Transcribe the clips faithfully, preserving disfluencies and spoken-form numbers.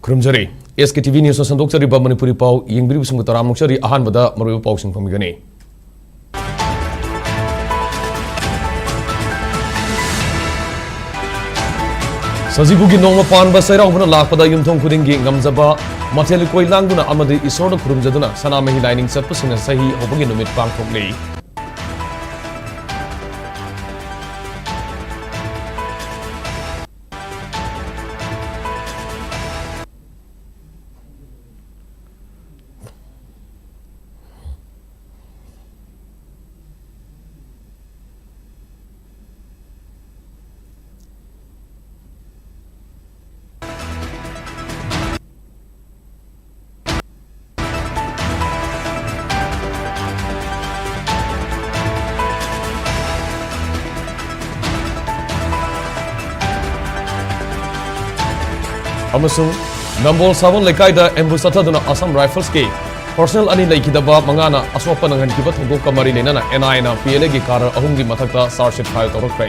ꯈꯨꯔꯨꯝꯖꯔꯤ꯫ ꯑꯦꯁ ꯀꯦ T V ꯅ꯭ꯌꯨꯁꯅ ꯁꯟꯗꯣꯛꯆꯔꯤꯕ Manipuri ꯄꯥꯎ ꯌꯦꯡꯕꯤꯔꯤꯕꯁꯤꯡꯕꯨ ꯇꯔꯥꯝꯅ ꯑꯣꯛꯆꯔꯤ꯫ ꯑꯍꯥꯟꯕꯗ ꯃꯔꯨꯑꯣꯏꯕ ꯄꯥꯎꯁꯤꯡ ꯐꯪꯕꯤꯒꯅꯤ꯫ ꯁꯖꯤꯕꯨꯒꯤ ꯅꯣꯡꯃ ꯄꯥꯟꯕ ꯆꯩꯔꯥꯎꯕꯅ ꯂꯥꯛꯄꯗ ꯌꯨꯝꯊꯣꯡ ꯈꯨꯗꯤꯡꯒꯤ ꯉꯝꯖꯕ ꯃꯊꯦꯜ ꯂꯨꯀꯣꯏ ꯂꯥꯡꯗꯨꯅ ꯑꯃꯗꯤ ꯏꯁꯣꯔꯗ ꯈꯨꯔꯨꯝꯖꯗꯨꯅ ꯁꯅꯥꯃꯍꯤ ꯂꯥꯏꯅꯤꯡ ꯆꯠꯄꯁꯤꯡꯅ ꯆꯍꯤ ꯍꯧꯕꯒꯤ ꯅꯨꯃꯤꯠ ꯄꯥꯡꯊꯣꯛꯂꯤ꯫ ꯑꯃꯁꯨꯡ ꯅꯝꯕꯣꯜ ꯁꯥꯕꯝ ꯂꯩꯀꯥꯏꯗ ꯑꯦꯝꯕꯨꯁ ꯆꯠꯊꯗꯨꯅ ꯑꯁꯥꯝ ꯔꯥꯏꯐꯜꯁꯀꯤ ꯄꯔꯁꯅꯦꯜ ꯑꯅꯤ ꯂꯩꯈꯤꯗꯕ ꯃꯉꯥꯅ ꯑꯁꯣꯛꯄ ꯅꯪꯍꯟꯈꯤꯕ ꯊꯧꯗꯣꯛꯀ ꯃꯔꯤ ꯂꯩꯅꯅ ꯑꯦꯟ ꯑꯥꯏ ꯑꯦꯅ ꯄꯤ ꯑꯦꯜ ꯑꯦꯒꯤ ꯀꯥꯔ ꯑꯍꯨꯝꯒꯤ ꯃꯊꯛꯇ ꯆꯥꯔꯖ ꯁꯤꯠ ꯐꯥꯏꯜ ꯇꯧꯔꯛꯈ꯭ꯔꯦ꯫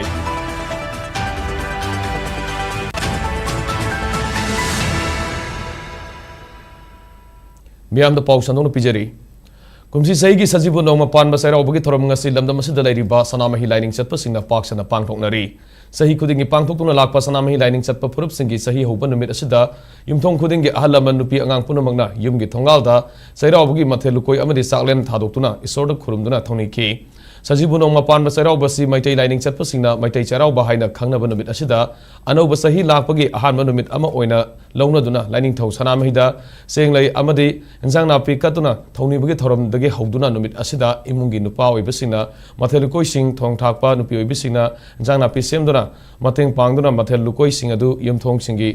ꯃꯤꯌꯥꯝꯗ ꯄꯥꯎ ꯁꯟꯗꯣꯛꯅ ꯄꯤꯖꯔꯤ꯫ ꯀꯨꯝꯁꯤ ꯆꯍꯤꯒꯤ ꯁꯖꯤꯕꯨ ꯅꯣꯡꯃ ꯄꯥꯟꯕ ꯆꯩꯔꯥꯎꯕꯒꯤ ꯊꯧꯔꯝ ꯉꯁꯤ ꯂꯝꯗꯝ ꯑꯁꯤꯗ ꯂꯩꯔꯤꯕ ꯁꯅꯥꯃꯍꯤ ꯂꯥꯏꯅꯤꯡ ꯆꯠꯄꯁꯤꯡꯅ ꯄꯥꯛ ꯁꯟꯅ ꯄꯥꯡꯊꯣꯛꯅꯔꯤ꯫ ꯆꯍꯤ ꯈꯨꯗꯤꯡꯒꯤ ꯄꯥꯡꯊꯣꯛꯇꯨꯅ ꯂꯥꯛꯄ ꯁꯅꯥꯃꯍꯤ ꯂꯥꯏꯅꯤꯡ ꯆꯠꯄ ꯐꯨꯔꯨꯞꯁꯤꯡꯒꯤ ꯆꯍꯤ ꯍꯧꯕ ꯅꯨꯃꯤꯠ ꯑꯁꯤꯗ ꯌꯨꯝꯊꯣꯡ ꯈꯨꯗꯤꯡꯒꯤ ꯑꯍꯜ ꯂꯃꯟ, ꯅꯨꯄꯤ ꯑꯉꯥꯡ ꯄꯨꯝꯅꯃꯛꯅ ꯌꯨꯝꯒꯤ ꯊꯣꯡꯒꯥꯜꯗ ꯆꯩꯔꯥꯎꯕꯒꯤ ꯃꯊꯦꯜ ꯂꯨꯀꯣꯏ ꯑꯃꯗꯤ ꯆꯥꯛꯂꯦꯟ ꯊꯥꯗꯣꯛꯇꯨꯅ ꯏꯁꯣꯔꯗ ꯈꯨꯔꯨꯝꯗꯨꯅ ꯊꯧꯅꯤꯈꯤ꯫ ꯁꯖꯤꯕꯨ ꯅꯣꯡꯃ ꯄꯥꯟꯕ ꯆꯩꯔꯥꯎꯕ ꯑꯁꯤ ꯃꯩꯇꯩ ꯂꯥꯏꯅꯤꯡ ꯆꯠꯄꯁꯤꯡꯅ ꯃꯩꯇꯩ ꯆꯩꯔꯥꯎꯕ ꯍꯥꯏꯅ ꯈꯪꯅꯕ ꯅꯨꯃꯤꯠ ꯑꯁꯤꯗ ꯑꯅꯧꯕ ꯆꯍꯤ ꯂꯥꯛꯄꯒꯤ ꯑꯍꯥꯟꯕ ꯅꯨꯃꯤꯠ ꯑꯃ ꯑꯣꯏꯅ ꯂꯧꯅꯗꯨꯅ ꯂꯥꯏꯅꯤꯡꯊꯧ ꯁꯅꯥꯃꯍꯤꯗ ꯆꯦꯡꯂꯩ ꯑꯃꯗꯤ ꯏꯟꯁꯥꯡ ꯅꯥꯄꯤ ꯀꯠꯇꯨꯅ ꯊꯧꯅꯤꯕꯒꯤ ꯊꯧꯔꯝꯗꯒꯤ ꯍꯧꯗꯨꯅ ꯅꯨꯃꯤꯠ ꯑꯁꯤꯗ ꯏꯃꯨꯡꯒꯤ ꯅꯨꯄꯥ ꯑꯣꯏꯕꯁꯤꯡꯅ ꯃꯊꯦꯜ ꯂꯨꯀꯣꯏꯁꯤꯡ, ꯊꯣꯡ ꯊꯥꯛꯄ ꯅꯨꯄꯤ ꯑꯣꯏꯕꯤꯁꯤꯡꯅ ꯏꯟꯁꯥꯡ ꯅꯥꯄꯤ ꯁꯦꯝꯗꯨꯅ ꯃꯇꯦꯡ ꯄꯥꯡꯗꯨꯅ ꯃꯊꯦꯜ ꯂꯨꯀꯣꯏꯁꯤꯡ ꯑꯗꯨ ꯌꯨꯝꯊꯣꯡꯁꯤꯡꯒꯤ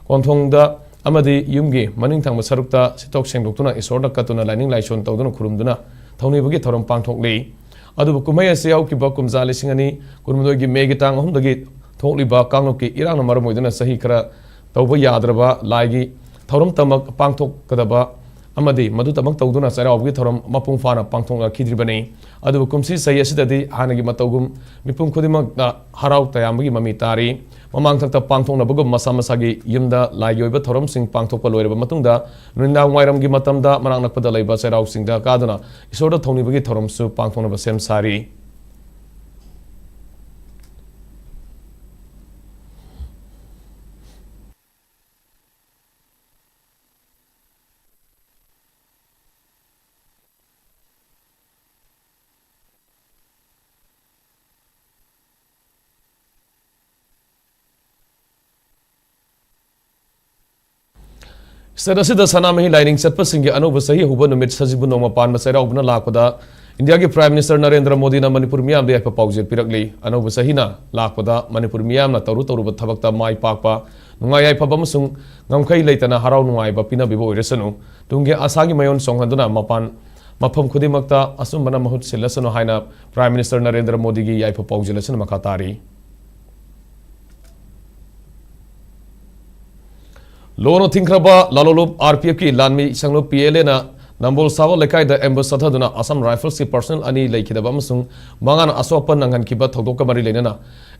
ꯀꯣꯟꯊꯣꯡꯗ ꯑꯃꯗꯤ ꯌꯨꯝꯒꯤ ꯃꯅꯤꯡ ꯊꯪꯕ ꯁꯔꯨꯛꯇ ꯁꯤꯠꯇꯣꯛ ꯁꯦꯡꯗꯣꯛꯇꯨꯅ ꯏꯁꯣꯔꯗ ꯀꯠꯇꯨꯅ ꯂꯥꯏꯅꯤꯡ ꯂꯥꯏꯁꯣꯟ ꯇꯧꯗꯨꯅ ꯈꯨꯔꯨꯝꯗꯨꯅ ꯊꯧꯅꯤꯕꯒꯤ ꯊꯧꯔꯝ ꯄꯥꯡꯊꯣꯛꯂꯤ꯫ ꯑꯗꯨꯕꯨ ꯀꯨꯝꯍꯩ ꯑꯁꯤ ꯍꯧꯈꯤꯕ ꯀꯨꯝꯖꯥ ꯂꯤꯁꯤꯡ ꯑꯅꯤ ꯀꯨꯟꯍꯨꯝꯗꯣꯏꯒꯤ ꯃꯦꯒꯤ ꯇꯥꯡ ꯑꯍꯨꯝꯗꯒꯤ ꯊꯣꯛꯂꯤꯕ ꯀꯥꯡꯂꯨꯞꯀꯤ ꯏꯔꯥꯡꯅ ꯃꯔꯝ ꯑꯣꯏꯗꯨꯅ ꯆꯍꯤ ꯈꯔ ꯇꯧꯕ ꯌꯥꯗ꯭ꯔꯕ ꯂꯥꯏꯒꯤ ꯊꯧꯔꯝ ꯇꯃꯛ ꯄꯥꯡꯊꯣꯛꯀꯗꯕ ꯑꯃꯗꯤ ꯃꯗꯨꯇꯃꯛ ꯇꯧꯗꯨꯅ ꯆꯩꯔꯥꯎꯕꯒꯤ ꯊꯧꯔꯝ ꯃꯄꯨꯡ ꯐꯥꯅ ꯄꯥꯡꯊꯣꯛꯅꯈꯤꯗ꯭ꯔꯤꯕꯅꯤ꯫ ꯑꯗꯨꯕꯨ ꯀꯨꯝꯁꯤ ꯆꯍꯤ ꯑꯁꯤꯗꯗꯤ ꯍꯥꯟꯅꯒꯤ ꯃꯇꯧꯒꯨꯝ ꯃꯤꯄꯨꯝ ꯈꯨꯗꯤꯡꯃꯛꯇ ꯍꯔꯥꯎ ꯇꯌꯥꯝꯕꯒꯤ ꯃꯃꯤ ꯇꯥꯔꯤ꯫ ꯃꯃꯥꯡꯊꯛꯇ ꯄꯥꯡꯊꯣꯛꯅꯕꯒꯨꯝ ꯃꯁꯥ ꯃꯁꯥꯒꯤ ꯌꯨꯝꯗ ꯂꯥꯏꯒꯤ ꯑꯣꯏꯕ ꯊꯧꯔꯝꯁꯤꯡ ꯄꯥꯡꯊꯣꯛꯄ ꯂꯣꯏꯔꯕ ꯃꯇꯨꯡꯗ ꯅꯨꯃꯤꯗꯥꯡ ꯋꯥꯏꯔꯝꯒꯤ ꯃꯇꯝꯗ ꯃꯅꯥꯛ ꯅꯛꯄꯗ ꯂꯩꯕ ꯆꯩꯔꯥꯎ ꯆꯤꯡꯗ ꯀꯥꯗꯨꯅ ꯏꯁꯣꯔꯗ ꯊꯧꯅꯤꯕꯒꯤ ꯊꯧꯔꯝꯁꯨ ꯄꯥꯡꯊꯣꯛꯅꯕ ꯁꯦꯝ ꯁꯥꯔꯤ꯫ State ꯑꯁꯤꯗ ꯁꯅꯥꯃꯍꯤ ꯂꯥꯏꯅꯤꯡ ꯆꯠꯄꯁꯤꯡꯒꯤ ꯑꯅꯧꯕ ꯆꯍꯤ ꯍꯧꯕ ꯅꯨꯃꯤꯠ ꯁꯖꯤꯕꯨ ꯅꯣꯡꯃ ꯄꯥꯟꯕ ꯆꯩꯔꯥꯎꯕꯅ ꯂꯥꯛꯄꯗ ꯏꯟꯗꯤꯌꯥꯒꯤ Prime Minister ꯅꯔꯦꯟꯗ꯭ꯔ ꯃꯣꯗꯤꯅ ꯃꯅꯤꯄꯨꯔ ꯃꯤꯌꯥꯝꯗ ꯌꯥꯏꯐ ꯄꯥꯎꯖꯦꯜ ꯄꯤꯔꯛꯂꯤ꯫ ꯑꯅꯧꯕ ꯆꯍꯤꯅ ꯂꯥꯛꯄꯗ ꯃꯅꯤꯄꯨꯔ ꯃꯤꯌꯥꯝꯅ ꯇꯧꯔꯨ ꯇꯧꯔꯨꯕ ꯊꯕꯛꯇ ꯃꯥꯏ ꯄꯥꯛꯄ, ꯅꯨꯡꯉꯥꯏ ꯌꯥꯏꯐꯕ ꯑꯃꯁꯨꯡ ꯉꯝꯈꯩ ꯂꯩꯇꯅ ꯍꯔꯥꯎ ꯅꯨꯡꯉꯥꯏꯕ ꯄꯤꯅꯕꯤꯕ ꯑꯣꯏꯔꯁꯅꯨ꯫ ꯇꯨꯡꯒꯤ ꯑꯁꯥꯒꯤ ꯃꯌꯣꯟ ꯆꯣꯡꯍꯟꯗꯨꯅ ꯃꯄꯥꯟ ꯃꯐꯝ ꯈꯨꯗꯤꯡꯃꯛꯇ ꯑꯆꯨꯝꯕꯅ ꯃꯍꯨꯠ ꯁꯤꯜꯂꯁꯅꯨ ꯍꯥꯏꯅ Prime Minister ꯅꯔꯦꯟꯗ꯭ꯔ ꯃꯣꯗꯤꯒꯤ ꯌꯥꯏꯐ ꯄꯥꯎꯖꯦꯜ ꯑꯁꯤꯅ ꯃꯈꯥ ꯇꯥꯔꯤ꯫ ꯂꯣꯟꯅ ꯊꯤꯡꯈ꯭ꯔꯕ ꯂꯥꯂꯣꯂꯨꯞ RPFꯀꯤ ꯂꯥꯟꯃꯤ ꯁꯪꯂꯨꯞ PLAꯅ ꯅꯝꯕꯣꯜ ꯁꯥꯕ ꯂꯩꯀꯥꯏꯗ ambush ꯆꯠꯊꯗꯨꯅ Assam Riflesꯀꯤ personnel ꯑꯅꯤ ꯂꯩꯈꯤꯗꯕ ꯑꯃꯁꯨꯡ ꯃꯉꯥꯅ ꯑꯁꯣꯛ ꯑꯄꯟ ꯅꯪꯍꯟꯈꯤꯕ ꯊꯧꯗꯣꯛꯀ ꯃꯔꯤ ꯂꯩꯅꯅ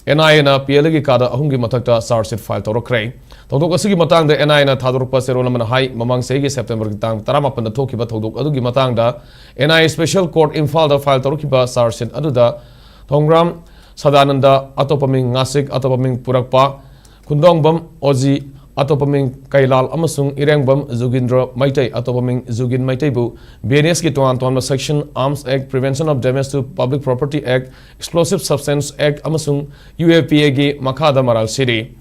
NIAꯅ PLAꯒꯤ ꯀꯥꯗ ꯑꯍꯨꯝꯒꯤ ꯃꯊꯛꯇ charge sheet file ꯇꯧꯔꯛꯈ꯭ꯔꯦ꯫ ꯊꯧꯗꯣꯛ ꯑꯁꯤꯒꯤ ꯃꯇꯥꯡꯗ NIAꯅ ꯊꯥꯗꯣꯔꯛꯄ ꯆꯦꯔꯣꯜ ꯑꯃꯅ ꯍꯥꯏ, ꯃꯃꯥꯡ ꯆꯍꯤꯒꯤ Septemberꯒꯤ ꯇꯥꯡ ꯇꯔꯥꯃꯥꯄꯟꯗ ꯊꯣꯛꯈꯤꯕ ꯊꯧꯗꯣꯛ ꯑꯗꯨꯒꯤ ꯃꯇꯥꯡꯗ NIA Special Court ꯏꯝꯐꯥꯜꯗ file ꯇꯧꯔꯛꯈꯤꯕ charge sheet ꯑꯗꯨꯗ ꯊꯣꯡꯒ꯭ꯔꯥꯝ ꯁꯗꯥꯅꯟꯗ, ꯑꯇꯣꯞꯄ ꯃꯤꯡ ꯉꯥꯁꯤꯛ, ꯑꯇꯣꯞꯄ ꯃꯤꯡ ꯄꯨꯔꯛꯄ, ꯈꯨꯟꯗꯣꯡꯕꯝ ꯑꯣꯖꯤ, ꯑꯇꯣꯞꯄ ꯃꯤꯡ ꯀꯩꯂꯥꯜ, ꯑꯃꯁꯨꯡ ꯏꯔꯦꯡꯕꯝ ꯖꯨꯒꯤꯟꯗ꯭ꯔ ꯃꯩꯇꯩ, ꯑꯇꯣꯞꯄ ꯃꯤꯡ ꯖꯨꯒꯤꯟ ꯃꯩꯇꯩꯕꯨ BNSꯀꯤ ꯇꯣꯉꯥꯟ ꯇꯣꯉꯥꯟꯕ section, Arms Act, Prevention of Damage to Public Property Act, Explosive Substance Act ꯑꯃꯁꯨꯡ UAPAꯒꯤ ꯃꯈꯥꯗ ꯃꯔꯥꯜ ꯁꯤꯔꯤ꯫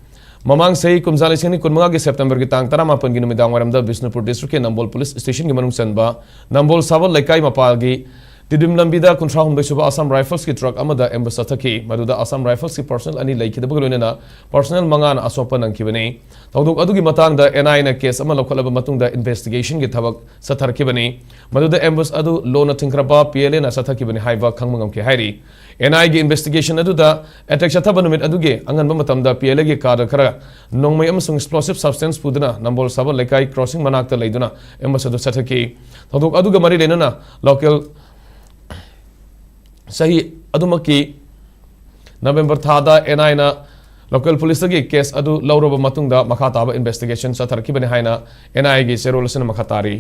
ꯃꯃꯥꯡ ꯆꯍꯤ ꯀꯨꯝꯖꯥ ꯂꯤꯁꯤꯡ ꯑꯅꯤ ꯀꯨꯟꯃꯉꯥꯒꯤ Septemberꯒꯤ ꯇꯥꯡ ꯇꯔꯥꯃꯥꯄꯟꯒꯤ ꯅꯨꯃꯤꯗꯥꯡ ꯋꯥꯏꯔꯝꯗ ꯕꯤꯁꯅꯨꯄꯨꯔ districtꯀꯤ ꯅꯝꯕꯣꯜ police stationꯒꯤ ꯃꯅꯨꯡ ꯆꯟꯕ ꯅꯝꯕꯣꯜ ꯁꯥꯕ ꯂꯩꯀꯥꯏ ꯃꯄꯥꯒꯤ ꯇꯤꯗꯤꯝ ꯂꯝꯕꯤꯗ ꯀꯨꯟꯊ꯭ꯔꯥ ꯍꯨꯝꯗꯣꯏ ꯁꯨꯕ Assam Riflesꯀꯤ truck ꯑꯃꯗ ambush ꯆꯠꯊꯈꯤ꯫ ꯃꯗꯨꯗ Assam Riflesꯀꯤ personnel ꯑꯅꯤ ꯂꯩꯈꯤꯗꯕꯒ ꯂꯣꯏꯅꯅ personnel ꯃꯉꯥꯅ ꯑꯁꯣꯛꯄ ꯅꯪꯈꯤꯕꯅꯤ꯫ ꯊꯧꯗꯣꯛ ꯑꯗꯨꯒꯤ ꯃꯇꯥꯡꯗ NIAꯅ case ꯑꯃ ꯂꯧꯈꯠꯂꯕ ꯃꯇꯨꯡꯗ investigationꯒꯤ ꯊꯕꯛ ꯆꯠꯊꯔꯛꯈꯤꯕꯅꯤ꯫ ꯃꯗꯨꯗ ambush ꯑꯗꯨ ꯂꯣꯟꯅ ꯊꯤꯡꯈ꯭ꯔꯕ PLAꯅ ꯆꯠꯊꯈꯤꯕꯅꯤ ꯍꯥꯏꯕ ꯈꯪꯕ ꯉꯝꯈꯤ ꯍꯥꯏꯔꯤ꯫ NIAꯒꯤ investigation ꯑꯗꯨꯗ attack ꯆꯠꯊꯕ ꯅꯨꯃꯤꯠ ꯑꯗꯨꯒꯤ ꯑꯉꯟꯕ ꯃꯇꯝꯗ PLAꯒꯤ cadre ꯈꯔ ꯅꯣꯡꯃꯩ ꯑꯃꯁꯨꯡ explosive substance ꯄꯨꯗꯨꯅ ꯅꯝꯕꯣꯜ ꯁꯥꯕ ꯂꯩꯀꯥꯏ crossing ꯃꯅꯥꯛꯇ ꯂꯩꯗꯨꯅ ambush ꯑꯗꯨ ꯆꯠꯊꯈꯤ꯫ ꯊꯧꯗꯣꯛ ꯑꯗꯨꯒ ꯃꯔꯤ ꯂꯩꯅꯅ local ꯆꯍꯤ ꯑꯗꯨꯃꯛꯀꯤ November ꯊꯥꯗ NIAꯅ local policeꯇꯒꯤ case ꯑꯗꯨ ꯂꯧꯔꯕ ꯃꯇꯨꯡꯗ ꯃꯈꯥ ꯇꯥꯕ investigation ꯆꯠꯊꯔꯛꯈꯤꯕꯅꯤ ꯍꯥꯏꯅ NIAꯒꯤ ꯆꯦꯔꯣꯜ ꯑꯁꯤꯅ ꯃꯈꯥ ꯇꯥꯔꯤ꯫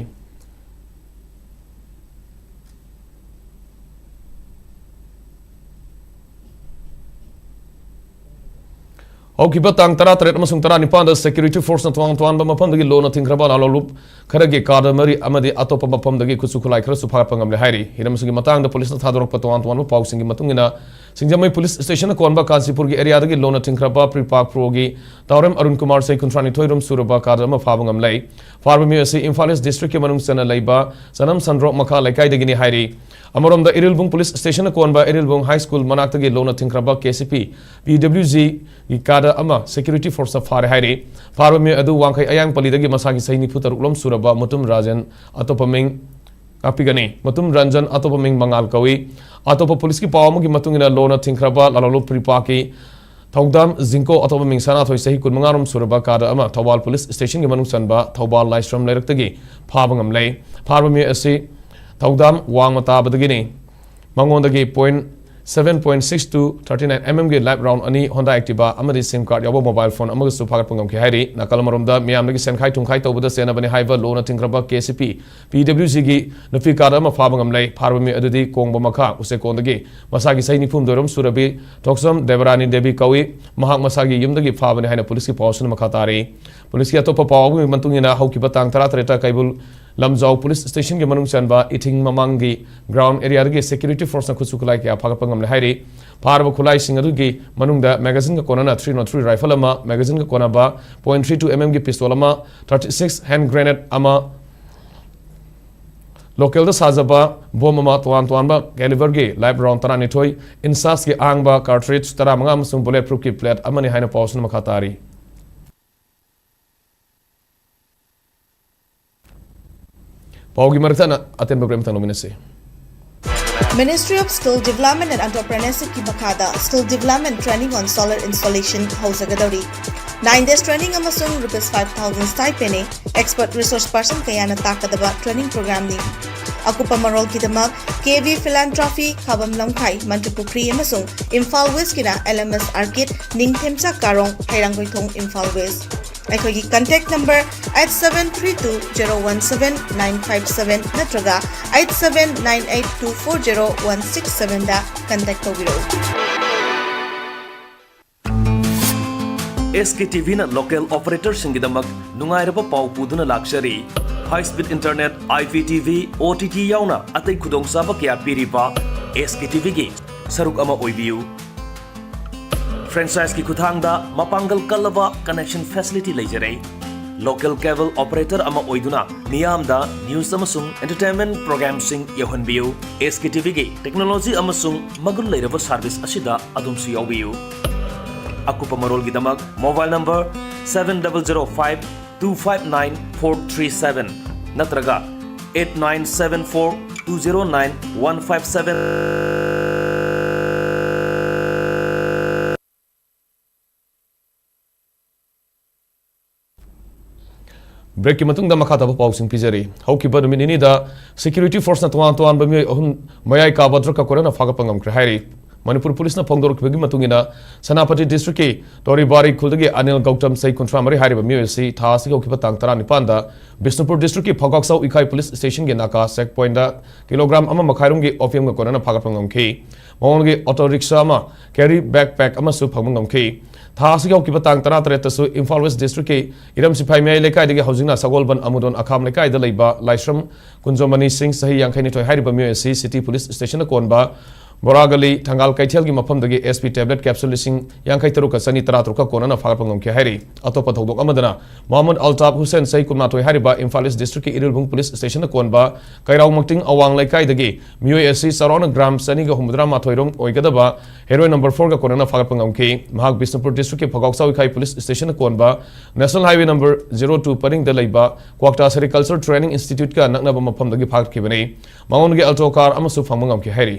ꯍꯧꯈꯤꯕ ꯇꯥꯡ ꯇꯔꯥꯇꯔꯦꯠ ꯑꯃꯁꯨꯡ ꯇꯔꯥꯅꯤꯄꯥꯟꯗ security forceꯅ ꯇꯣꯉꯥꯟ ꯇꯣꯉꯥꯟꯕ ꯃꯐꯝꯗꯒꯤ ꯂꯣꯟꯅ ꯊꯤꯡꯈ꯭ꯔꯕ ꯂꯥꯂꯣꯡꯂꯨꯞ ꯈꯔꯒꯤ cadre ꯃꯔꯤ ꯑꯃꯗꯤ ꯑꯇꯣꯞꯄ ꯃꯐꯝꯗꯒꯤ ꯈꯨꯠꯁꯨ ꯈꯨꯠꯂꯥꯏ ꯈꯔꯁꯨ ꯐꯥꯒꯠꯄ ꯉꯝꯂꯦ ꯍꯥꯏꯔꯤ꯫ ꯍꯤꯔꯝ ꯑꯁꯤꯒꯤ ꯃꯇꯥꯡꯗ policeꯅ ꯊꯥꯗꯣꯔꯛꯄ ꯇꯣꯉꯥꯟ ꯇꯣꯉꯥꯟꯕ ꯄꯥꯎꯁꯤꯡꯒꯤ ꯃꯇꯨꯡ ꯏꯟꯅ, ꯁꯤꯡꯖꯃꯩ police stationꯅ ꯀꯣꯟꯕ ꯀꯥꯟꯆꯤꯄꯨꯔꯒꯤ areaꯗꯒꯤ ꯂꯣꯟꯅ ꯊꯤꯡꯈ꯭ꯔꯕ PREPAK proꯒꯤ ꯇꯥꯎꯔꯦꯝ ꯑꯔꯨꯟ ꯀꯨꯃꯥꯔ, ꯆꯍꯤ ꯀꯨꯟꯊ꯭ꯔꯥ ꯅꯤꯊꯣꯏ ꯔꯣꯝ ꯁꯨꯔꯕ cadre ꯑꯃ ꯐꯥꯕ ꯉꯝꯂꯦ꯫ ꯐꯥꯔꯕ ꯃꯤꯑꯣꯏ ꯑꯁꯤ ꯏꯝꯐꯥꯜ East districtꯀꯤ ꯃꯅꯨꯡ ꯆꯟꯅ ꯂꯩꯕ ꯆꯅꯝ ꯁꯟꯗ꯭ꯔꯣꯛ ꯃꯈꯥ ꯂꯩꯀꯥꯏꯗꯒꯤꯅꯤ ꯍꯥꯏꯔꯤ꯫ ꯑꯃꯔꯣꯝꯗ, ꯏꯔꯤꯜꯕꯨꯡ police stationꯅ ꯀꯣꯟꯕ ꯏꯔꯤꯜꯕꯨꯡ high school ꯃꯅꯥꯛꯇꯒꯤ ꯂꯣꯟꯅ ꯊꯤꯡꯈ꯭ꯔꯕ KCP PWGꯒꯤ cadre ꯑꯃ security forceꯅ ꯐꯥꯔꯦ ꯍꯥꯏꯔꯤ꯫ ꯐꯥꯔꯕ ꯃꯤꯑꯣꯏ ꯑꯗꯨ ꯋꯥꯡꯈꯩ ꯑꯌꯥꯡꯄꯜꯂꯤꯗꯒꯤ ꯃꯁꯥꯒꯤ ꯆꯍꯤ ꯅꯤꯐꯨ ꯇꯔꯨꯛ ꯂꯣꯝ ꯁꯨꯔꯕ ꯃꯨꯇꯨꯝ ꯔꯥꯖꯦꯟ, ꯑꯇꯣꯞꯄ ꯃꯤꯡ, ꯉꯥꯛꯄꯤꯒꯅꯤ, ꯃꯨꯇꯨꯝ ꯔꯟꯖꯟ, ꯑꯇꯣꯞꯄ ꯃꯤꯡ ꯃꯉꯥꯜ ꯀꯧꯏ꯫ ꯑꯇꯣꯞꯄ policeꯀꯤ ꯄꯥꯎ ꯑꯃꯒꯤ ꯃꯇꯨꯡ ꯏꯟꯅ, ꯂꯣꯟꯅ ꯊꯤꯡꯈ꯭ꯔꯕ ꯂꯥꯂꯣꯡꯂꯨꯞ PREPAKꯀꯤ ꯊꯧꯗꯥꯝ ꯖꯤꯡꯀꯣ, ꯑꯇꯣꯞꯄ ꯃꯤꯡ ꯁꯅꯥꯊꯣꯏ, ꯆꯍꯤ ꯀꯨꯟꯃꯉꯥ ꯔꯣꯝ ꯁꯨꯔꯕ cadre ꯑꯃ ꯊꯧꯕꯥꯜ police stationꯒꯤ ꯃꯅꯨꯡ ꯆꯟꯕ ꯊꯧꯕꯥꯜ ꯂꯥꯏꯁ꯭ꯔꯝ ꯂꯩꯔꯛꯇꯒꯤ ꯐꯥꯕ ꯉꯝꯂꯦ꯫ ꯐꯥꯔꯕ ꯃꯤꯑꯣꯏ ꯑꯁꯤ ꯊꯧꯗꯥꯝ ꯋꯥꯡꯃ ꯇꯥꯕꯗꯒꯤꯅꯤ꯫ ꯃꯉꯣꯟꯗꯒꯤ point seven point six two thirty nine mmꯒꯤ live round ꯑꯅꯤ, Honda Activa ꯑꯃꯗꯤ SIM card ꯌꯥꯎꯕ mobile phone ꯑꯃꯒꯁꯨ ꯐꯥꯒꯠꯄ ꯉꯝꯈꯤ ꯍꯥꯏꯔꯤ꯫ ꯅꯥꯀꯜ ꯑꯃꯔꯣꯝꯗ, ꯃꯤꯌꯥꯝꯗꯒꯤ ꯁꯦꯟꯈꯥꯏ ꯊꯨꯝꯈꯥꯏ ꯇꯧꯕꯗ ꯆꯦꯟꯅꯕꯅꯤ ꯍꯥꯏꯕ ꯂꯣꯟꯅ ꯊꯤꯡꯈ꯭ꯔꯕ KCP PWGꯒꯤ ꯅꯨꯄꯤ cadre ꯑꯃ ꯐꯥꯕ ꯉꯝꯂꯦ꯫ ꯐꯥꯔꯕ ꯃꯤ ꯑꯗꯨꯗꯤ ꯀꯣꯡꯕ ꯃꯈꯥ ꯎꯆꯦꯛꯀꯣꯟꯗꯒꯤ ꯃꯁꯥꯒꯤ ꯆꯍꯤ ꯅꯤꯐꯨ ꯍꯨꯝꯗꯣꯏ ꯔꯣꯝ ꯁꯨꯔꯕꯤ ꯊꯣꯛꯆꯝ ꯗꯦꯕꯔꯥꯅꯤ ꯗꯦꯕꯤ ꯀꯧꯏ꯫ ꯃꯍꯥꯛ ꯃꯁꯥꯒꯤ ꯌꯨꯝꯗꯒꯤ ꯐꯥꯕꯅꯤ ꯍꯥꯏꯅ policeꯀꯤ ꯄꯥꯎꯁꯤꯅ ꯃꯈꯥ ꯇꯥꯔꯤ꯫ Policeꯀꯤ ꯑꯇꯣꯞꯄ ꯄꯥꯎ ꯑꯃꯒꯤ ꯃꯇꯨꯡ ꯏꯟꯅ, ꯍꯧꯈꯤꯕ ꯇꯥꯡ ꯇꯔꯥꯇꯔꯦꯠꯇ ꯀꯩꯕꯨꯜ ꯂꯝꯖꯥꯎ police stationꯒꯤ ꯃꯅꯨꯡ ꯆꯟꯕ ꯏꯊꯤꯡ ꯃꯃꯥꯡꯒꯤ ground areaꯗꯒꯤ security forceꯅ ꯈꯨꯠꯁꯨ ꯈꯨꯠꯂꯥꯏ ꯀꯌꯥ ꯐꯥꯒꯠꯄ ꯉꯝꯂꯦ ꯍꯥꯏꯔꯤ꯫ ꯐꯥꯔꯕ ꯈꯨꯠꯂꯥꯏꯁꯤꯡ ꯑꯗꯨꯒꯤ ꯃꯅꯨꯡꯗ magazineꯒ ꯀꯣꯟꯅꯅ three nought three rifle ꯑꯃ, magazineꯒ ꯀꯣꯟꯅꯕ point three two mmꯒꯤ pistol ꯑꯃ, thirty six hand grenade ꯑꯃ, ꯂꯣꯀꯦꯜꯗ ꯁꯥꯖꯕ ꯕꯣꯝ ꯑꯃ, ꯇꯣꯉꯥꯟ ꯇꯣꯉꯥꯟꯕ ꯀꯦꯂꯤꯕꯔꯒꯤ ꯂꯥꯏꯞ ꯔꯥꯎꯟ ꯇꯔꯥꯅꯤꯊꯣꯏ, ꯏꯟꯁꯥꯁꯀꯤ ꯑꯍꯥꯡꯕ ꯀꯥꯔꯇ꯭ꯔꯤꯖ ꯇꯔꯥꯃꯉꯥ ꯑꯃꯁꯨꯡ ꯕꯨꯂꯦꯠ ꯄ꯭ꯔꯨꯐꯀꯤ ꯄ꯭ꯂꯦꯠ ꯑꯃꯅꯤ ꯍꯥꯏꯅ ꯄꯥꯎꯁꯤꯅ ꯃꯈꯥ ꯇꯥꯔꯤ꯫ ꯄꯥꯎꯒꯤ ꯃꯔꯛꯇ ꯑꯇꯦꯟꯕ ꯕ꯭ꯔꯦꯛ ꯑꯃꯇꯪ ꯂꯧꯃꯤꯟꯅꯁꯤ꯫ Ministry of Skill Development and Entrepreneurshipꯀꯤ ꯃꯈꯥꯗ Skill Development Training on Solar Installation ꯍꯧꯖꯒꯗꯧꯔꯤ꯫ Nine days training ꯑꯃꯁꯨꯡ rupees five thousand stipend ꯅꯤ꯫ Expert resource person ꯀꯌꯥꯅ ꯇꯥꯛꯀꯗꯕ training programꯅꯤ꯫ ꯑꯀꯨꯞꯄ ꯃꯔꯣꯜꯒꯤꯗꯃꯛ ꯀꯦ ꯚꯤ Philanthropy, ꯈꯥꯕꯝ ꯂꯝꯈꯥꯏ, ꯃꯟꯇ꯭ꯔꯤꯄꯨꯈ꯭ꯔꯤ ꯑꯃꯁꯨꯡ ꯏꯝꯐꯥꯜ ꯋꯦꯁꯀꯤꯅ ꯑꯦꯜ ꯑꯦꯝ ꯑꯦꯁ ꯑꯥꯔꯀꯦꯗ, ꯅꯤꯡꯊꯦꯝꯆꯥ ꯀꯥꯔꯣꯡ, ꯍꯩꯔꯥꯡꯒꯣꯏꯊꯣꯡ, ꯏꯝꯐꯥꯜ ꯋꯦꯁ꯫ ꯑꯩꯈꯣꯏꯒꯤ contact number eight seven three two zero one seven nine five seven ꯅꯠꯇ꯭ꯔꯒ eight seven nine eight two four zero one six seven ꯗ contact ꯇꯧꯕꯤꯔꯛꯎ꯫ ꯑꯦꯁ ꯀꯦ T ꯚꯤꯅ local ꯑꯣꯄꯔꯦꯇꯔꯁꯤꯡꯒꯤꯗꯃꯛ ꯅꯨꯡꯉꯥꯏꯔꯕ ꯄꯥꯎ ꯄꯨꯗꯨꯅ ꯂꯥꯛꯆꯔꯤ꯫ High speed internet, I P T V, O T T ꯌꯥꯎꯅ ꯑꯇꯩ ꯈꯨꯗꯣꯡꯆꯥꯕ ꯀꯌꯥ ꯄꯤꯔꯤꯕ ꯑꯦꯁ ꯀꯦ ꯇꯤ ꯚꯤꯒꯤ ꯁꯔꯨꯛ ꯑꯃ ꯑꯣꯏꯕꯤꯌꯨ꯫ Franchiseꯀꯤ ꯈꯨꯠꯊꯥꯡꯗ ꯃꯄꯥꯡꯒꯜ ꯀꯜꯂꯕ connection facility ꯂꯩꯖꯔꯦ꯫ Local cable operator ꯑꯃ ꯑꯣꯏꯗꯨꯅ ꯃꯤꯌꯥꯝꯗ news ꯑꯃꯁꯨꯡ entertainment programꯁꯤꯡ ꯌꯧꯍꯟꯕꯤꯌꯨ꯫ ꯑꯦꯁ ꯀꯦ ꯇꯤ ꯚꯤꯒꯤ technology ꯑꯃꯁꯨꯡ ꯃꯒꯨꯟ ꯂꯩꯔꯕ service ꯑꯁꯤꯗ ꯑꯗꯣꯝꯁꯨ ꯌꯥꯎꯕꯤꯌꯨ꯫ ꯑꯀꯨꯞꯄ ꯃꯔꯣꯜꯒꯤꯗꯃꯛ mobile number seven double zero five two five nine four three seven ꯅꯠꯇ꯭ꯔꯒ eight nine seven four two zero nine one five seven꯫ ꯕ꯭ꯔꯦꯛꯀꯤ ꯃꯇꯨꯡꯗ ꯃꯈꯥ ꯇꯥꯕ ꯄꯥꯎꯁꯤꯡ ꯄꯤꯖꯔꯤ꯫ ꯍꯧꯈꯤꯕ ꯅꯨꯃꯤꯠ ꯅꯤꯅꯤꯗ security forceꯅ ꯇꯣꯉꯥꯟ ꯇꯣꯉꯥꯟꯕ ꯃꯤꯑꯣꯏ ꯑꯍꯨꯝ ꯃꯌꯥꯏ ꯀꯥꯕ ꯗ꯭ꯔꯒꯀ ꯀꯣꯏꯔꯅ ꯐꯥꯒꯠꯄ ꯉꯝꯈ꯭ꯔꯦ ꯍꯥꯏꯔꯤ꯫ ꯃꯅꯤꯄꯨꯔ ꯄꯨꯂꯤꯁꯅ ꯐꯣꯡꯗꯣꯔꯛꯈꯤꯕꯒꯤ ꯃꯇꯨꯡ ꯏꯟꯅ, ꯁꯦꯅꯥꯄꯇꯤ ꯗꯤꯁꯇ꯭ꯔꯤꯛꯀꯤ ꯇꯣꯔꯤꯕꯥꯔꯤ ꯈꯨꯜꯗꯒꯤ ꯑꯅꯤꯜ ꯒꯧꯇꯝ, ꯆꯍꯤ ꯀꯨꯟꯊ꯭ꯔꯥ ꯃꯔꯤ ꯍꯥꯏꯔꯤꯕ ꯃꯤꯑꯣꯏ ꯑꯁꯤ ꯊꯥ ꯑꯁꯤꯒꯤ ꯍꯧꯈꯤꯕ ꯇꯥꯡ ꯇꯔꯥꯅꯤꯄꯥꯟꯗ ꯕꯤꯁꯅꯨꯄꯨꯔ ꯗꯤꯁꯇ꯭ꯔꯤꯛꯀꯤ ꯐꯥꯎꯒꯥꯛꯆꯥꯎ ꯏꯀꯥꯏ ꯄꯨꯂꯤꯁ ꯁ꯭ꯇꯦꯁꯟꯒꯤ ꯅꯥꯀꯥ ꯆꯦꯛ ꯄꯣꯏꯟꯗ ꯀꯤꯂꯣꯒ꯭ꯔꯥꯝ ꯑꯃ ꯃꯈꯥꯏꯔꯣꯝꯒꯤ opiumꯒ ꯀꯣꯟꯅꯅ ꯐꯥꯒꯠꯄ ꯉꯝꯈꯤ꯫ ꯃꯉꯣꯟꯗꯒꯤ ꯑꯣꯇꯣ ꯔꯤꯛꯁꯥ ꯑꯃ, carry backpack ꯑꯃꯁꯨ ꯐꯪꯕ ꯉꯝꯈꯤ꯫ ꯊꯥ ꯑꯁꯤꯒꯤ ꯍꯧꯈꯤꯕ ꯇꯥꯡ ꯇꯔꯥꯇꯔꯦꯠꯇꯁꯨ ꯏꯝꯐꯥꯜ ꯋꯦꯁ ꯗꯤꯁꯇ꯭ꯔꯤꯛꯀꯤ ꯏꯔꯝ ꯁꯤꯐꯥꯏ ꯃꯌꯥꯏ ꯂꯩꯀꯥꯏꯗꯒꯤ ꯍꯧꯖꯤꯛꯅ ꯁꯒꯣꯜꯕꯟ ꯑꯃꯨꯗꯣꯟ ꯑꯈꯥꯝ ꯂꯩꯀꯥꯏꯗ ꯂꯩꯕ ꯂꯥꯏꯁ꯭ꯔꯝ ꯀꯨꯟꯖꯣꯃꯅꯤ ꯁꯤꯡ, ꯆꯍꯤ ꯌꯥꯡꯈꯩꯅꯤꯊꯣꯏ ꯍꯥꯏꯔꯤꯕ ꯃꯤꯑꯣꯏ ꯑꯁꯤ ꯁꯤꯇꯤ ꯄꯨꯂꯤꯁ ꯁ꯭ꯇꯦꯁꯟꯗ ꯀꯣꯟꯕ ꯕꯣꯔꯥꯒꯂꯤ ꯊꯪꯒꯥꯜ ꯀꯩꯊꯦꯜꯒꯤ ꯃꯐꯝꯗꯒꯤ SP tablet capsule ꯂꯤꯁꯤꯡ ꯌꯥꯡꯈꯩ ꯇꯔꯨꯛꯀ ꯆꯅꯤ ꯇꯔꯥ ꯇꯔꯨꯛꯀ ꯀꯣꯟꯅꯅ ꯐꯥꯒꯠꯄ ꯉꯝꯈꯤ ꯍꯥꯏꯔꯤ꯫ ꯑꯇꯣꯞꯄ ꯊꯧꯗꯣꯛ ꯑꯃꯗꯅ ꯃꯣꯍꯝꯃꯗ ꯑꯜꯇꯥꯐ ꯍꯨꯁꯦꯟ, ꯆꯍꯤ ꯀꯨꯟꯃꯥꯊꯣꯏ ꯍꯥꯏꯔꯤꯕ, ꯏꯝꯐꯥꯜ ꯏꯁ ꯗꯤꯁꯇ꯭ꯔꯤꯛꯀꯤ ꯏꯔꯤꯜꯕꯨꯡ ꯄꯨꯂꯤꯁ ꯁ꯭ꯇꯦꯁꯟꯗ ꯀꯣꯟꯕ ꯀꯩꯔꯥꯎ ꯃꯛꯇꯤꯡ ꯑꯋꯥꯡ ꯂꯩꯀꯥꯏꯗꯒꯤ ꯃꯤꯑꯣꯏ ꯑꯁꯤ ꯆꯥꯎꯔꯥꯛꯅ ꯒ꯭ꯔꯥꯝ ꯆꯅꯤꯒ ꯍꯨꯝꯐꯨꯇꯔꯥ ꯃꯥꯊꯣꯏ ꯔꯣꯝ ꯑꯣꯏꯒꯗꯕ ꯍꯦꯔꯣꯏꯟ ꯅꯝꯕꯔ ꯐꯣꯔꯒ ꯀꯣꯟꯅꯅ ꯐꯥꯒꯠꯄ ꯉꯝꯈꯤ꯫ ꯃꯍꯥꯛ ꯕꯤꯁꯅꯨꯄꯨꯔ ꯗꯤꯁꯇ꯭ꯔꯤꯛꯀꯤ ꯐꯒꯥꯎ ꯆꯥꯎꯏꯈꯥꯏ ꯄꯨꯂꯤꯁ ꯁ꯭ꯇꯦꯁꯟꯗ ꯀꯣꯟꯕ national highway number zero two ꯄꯔꯤꯡꯗ ꯂꯩꯕ ꯀ꯭ꯋꯥꯛꯇꯥ ꯁꯦꯔꯤꯀꯜꯆꯔ ꯇ꯭ꯔꯦꯅꯤꯡ ꯏꯟꯁꯇꯤꯇ꯭ꯌꯨꯠꯀ ꯅꯛꯅꯕ ꯃꯐꯝꯗꯒꯤ ꯐꯥꯒꯠꯈꯤꯕꯅꯤ꯫ ꯃꯉꯣꯟꯗꯒꯤ ꯑꯜꯇꯣ ꯀꯥꯔ ꯑꯃꯁꯨ ꯐꯪꯕ ꯉꯝꯈꯤ ꯍꯥꯏꯔꯤ꯫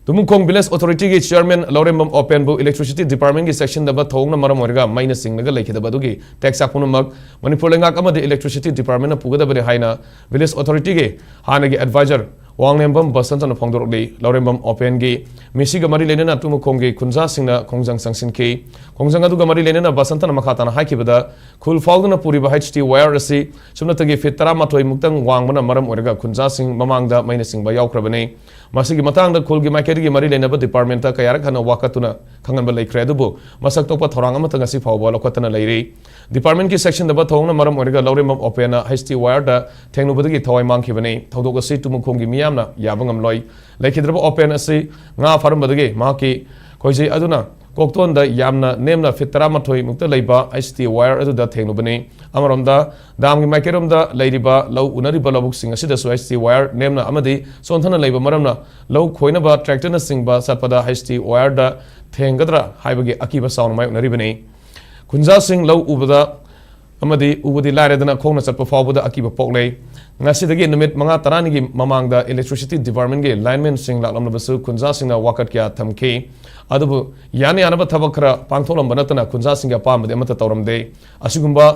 ꯇꯨꯃꯨꯈꯣꯡ ꯚꯤꯂꯦꯖ ꯑꯣꯊꯣꯔꯤꯇꯤꯒꯤ ꯆꯤꯌꯔꯃꯦꯟ ꯂꯧꯔꯦꯝꯕꯝ ꯑꯣꯄꯦꯟꯕꯨ ꯏꯂꯦꯛꯇ꯭ꯔꯤꯁꯤꯇꯤ ꯗꯤꯄꯥꯔꯠꯃꯦꯟꯒꯤ ꯆꯦꯛꯁꯤꯟꯗꯕ ꯊꯧꯑꯣꯡꯅ ꯃꯔꯝ ꯑꯣꯏꯔꯒ ꯃꯩꯅ ꯆꯤꯡꯂꯒ ꯂꯩꯈꯤꯗꯕ ꯑꯗꯨꯒꯤ ꯇꯦꯛꯆꯥꯛ ꯄꯨꯝꯅꯃꯛ ꯃꯅꯤꯄꯨꯔ ꯂꯩꯉꯥꯛ ꯑꯃꯗꯤ ꯏꯂꯦꯛꯇ꯭ꯔꯤꯁꯤꯇꯤ ꯗꯤꯄꯥꯔꯠꯃꯦꯟꯅ ꯄꯨꯒꯗꯕꯅꯤ ꯍꯥꯏꯅ ꯚꯤꯂꯦꯖ ꯑꯣꯊꯣꯔꯤꯇꯤꯒꯤ ꯍꯥꯟꯅꯒꯤ ꯑꯦꯗꯚꯥꯏꯖꯔ ꯋꯥꯡꯂꯦꯝꯕꯝ ꯕꯁꯟꯇꯅ ꯐꯣꯡꯗꯣꯔꯛꯂꯤ꯫ ꯂꯧꯔꯦꯝꯕꯝ ꯑꯣꯄꯦꯟꯒꯤ ꯃꯤꯁꯤꯒ ꯃꯔꯤ ꯂꯩꯅꯅ ꯇꯨꯃꯨꯈꯣꯡꯒꯤ ꯈꯨꯟꯖꯥꯁꯤꯡꯅ ꯈꯣꯡꯖꯪ ꯆꯪꯁꯤꯟꯈꯤ꯫ ꯈꯣꯡꯖꯪ ꯑꯗꯨꯒ ꯃꯔꯤ ꯂꯩꯅꯅ ꯕꯁꯟꯇꯅ ꯃꯈꯥ ꯇꯥꯅ ꯍꯥꯏꯈꯤꯕꯗ, ꯈꯨꯜ ꯐꯥꯎꯗꯨꯅ ꯄꯨꯔꯤꯕ ꯍꯩꯆ ꯇꯤ ꯋꯥꯌꯔ ꯑꯁꯤ ꯁꯨꯞꯅꯇꯒꯤ ꯐꯤꯠ ꯇꯔꯥꯃꯥꯊꯣꯏ ꯃꯨꯛꯇꯪ ꯋꯥꯡꯕꯅ ꯃꯔꯝ ꯑꯣꯏꯔꯒ ꯈꯨꯟꯖꯥꯁꯤꯡ ꯃꯃꯥꯡꯗ ꯃꯩꯅ ꯆꯤꯡꯕ ꯌꯥꯎꯈ꯭ꯔꯕꯅꯤ꯫ ꯃꯁꯤꯒꯤ ꯃꯇꯥꯡꯗ ꯈꯨꯜꯒꯤ ꯃꯥꯏꯀꯩꯗꯒꯤ ꯃꯔꯤ ꯂꯩꯅꯕ ꯗꯤꯄꯥꯔꯠꯃꯦꯟꯇ ꯀꯌꯥꯔꯛ ꯍꯟꯅ ꯋꯥꯀꯠꯇꯨꯅ ꯈꯪꯍꯟꯕ ꯂꯩꯈ꯭ꯔꯦ, ꯑꯗꯨꯕꯨ ꯃꯁꯛ ꯊꯣꯛꯄ ꯊꯧꯔꯥꯡ ꯑꯃꯠꯇ ꯉꯁꯤ ꯐꯥꯎꯕ ꯂꯧꯈꯠꯇꯅ ꯂꯩꯔꯤ꯫ ꯗꯤꯄꯥꯔꯠꯃꯦꯟꯀꯤ ꯆꯦꯛꯁꯤꯟꯗꯕ ꯊꯧꯑꯣꯡꯅ ꯃꯔꯝ ꯑꯣꯏꯔꯒ ꯂꯧꯔꯦꯝꯕꯝ ꯑꯣꯄꯦꯟꯅ ꯍꯩꯆ ꯇꯤ ꯋꯥꯌꯔꯗ ꯊꯦꯡꯂꯨꯕꯗꯒꯤ ꯊꯋꯥꯏ ꯃꯥꯡꯈꯤꯕꯅꯤ꯫ ꯊꯧꯗꯣꯛ ꯑꯁꯤ ꯇꯨꯃꯨꯈꯣꯡꯒꯤ ꯃꯤꯌꯥꯝꯅ ꯌꯥꯕ ꯉꯝꯂꯣꯏ꯫ ꯂꯩꯈꯤꯗ꯭ꯔꯕ ꯑꯣꯄꯦꯟ ꯑꯁꯤ ꯉꯥ ꯐꯥꯔꯝꯕꯗꯒꯤ ꯃꯍꯥꯛꯀꯤ ꯈꯣꯏꯖꯩ ꯑꯗꯨꯅ ꯀꯣꯛꯇꯣꯟꯗ ꯌꯥꯝꯅ ꯅꯦꯝꯅ ꯐꯤꯠ ꯇꯔꯥꯃꯥꯊꯣꯏ ꯃꯨꯛꯇ ꯂꯩꯕ ꯍꯩꯆ ꯇꯤ ꯋꯥꯌꯔ ꯑꯗꯨꯗ ꯊꯦꯡꯂꯨꯕꯅꯤ꯫ ꯑꯃꯔꯣꯝꯗ, ꯗꯥꯝꯒꯤ ꯃꯥꯏꯀꯩꯔꯣꯝꯗ ꯂꯩꯔꯤꯕ ꯂꯧ ꯎꯅꯔꯤꯕ ꯂꯧꯕꯨꯛꯁꯤꯡ ꯑꯁꯤꯗꯁꯨ ꯍꯩꯆ ꯇꯤ ꯋꯥꯌꯔ ꯅꯦꯝꯅ ꯑꯃꯗꯤ ꯆꯣꯟꯊꯅ ꯂꯩꯕ ꯃꯔꯝꯅ ꯂꯧ ꯈꯣꯏꯅꯕ ꯇ꯭ꯔꯦꯛꯇꯔꯅꯆꯤꯡꯕ ꯆꯠꯄꯗ ꯍꯩꯆ ꯇꯤ ꯋꯥꯌꯔꯗ ꯊꯦꯡꯒꯗ꯭ꯔꯥ ꯍꯥꯏꯕꯒꯤ ꯑꯀꯤꯕ ꯆꯥꯎꯅ ꯃꯥꯌꯣꯛꯅꯔꯤꯕꯅꯤ꯫ ꯈꯨꯟꯖꯥꯁꯤꯡ ꯂꯧ ꯎꯕꯗ ꯑꯃꯗꯤ ꯎꯕꯗꯤ ꯂꯥꯏꯔꯗꯅ ꯈꯣꯡꯅ ꯆꯠꯄ ꯐꯥꯎꯕꯗ ꯑꯀꯤꯕ ꯄꯣꯛꯂꯦ꯫ ꯉꯁꯤꯗꯒꯤ ꯅꯨꯃꯤꯠ ꯃꯉꯥ ꯇꯔꯥꯅꯤꯒꯤ ꯃꯃꯥꯡꯗ ꯏꯂꯦꯛꯇ꯭ꯔꯤꯁꯤꯇꯤ ꯗꯤꯄꯥꯔꯠꯃꯦꯟꯒꯤ ꯂꯥꯏꯟꯃꯦꯟꯁꯤꯡ ꯂꯥꯛꯂꯝꯂꯕꯁꯨ ꯈꯨꯟꯖꯥꯁꯤꯡꯅ ꯋꯥꯀꯠ ꯀꯌꯥ ꯊꯝꯈꯤ꯫ ꯑꯗꯨꯕꯨ ꯌꯥꯅ ꯌꯥꯅꯕ ꯊꯕꯛ ꯈꯔ ꯄꯥꯡꯊꯣꯛꯂꯝꯕ ꯅꯠꯇꯅ ꯈꯨꯟꯖꯥꯁꯤꯡꯒꯤ ꯑꯄꯥꯝꯕꯗꯤ ꯑꯃꯠꯇ ꯇꯧꯔꯝꯗꯦ꯫ ꯑꯁꯤꯒꯨꯝꯕ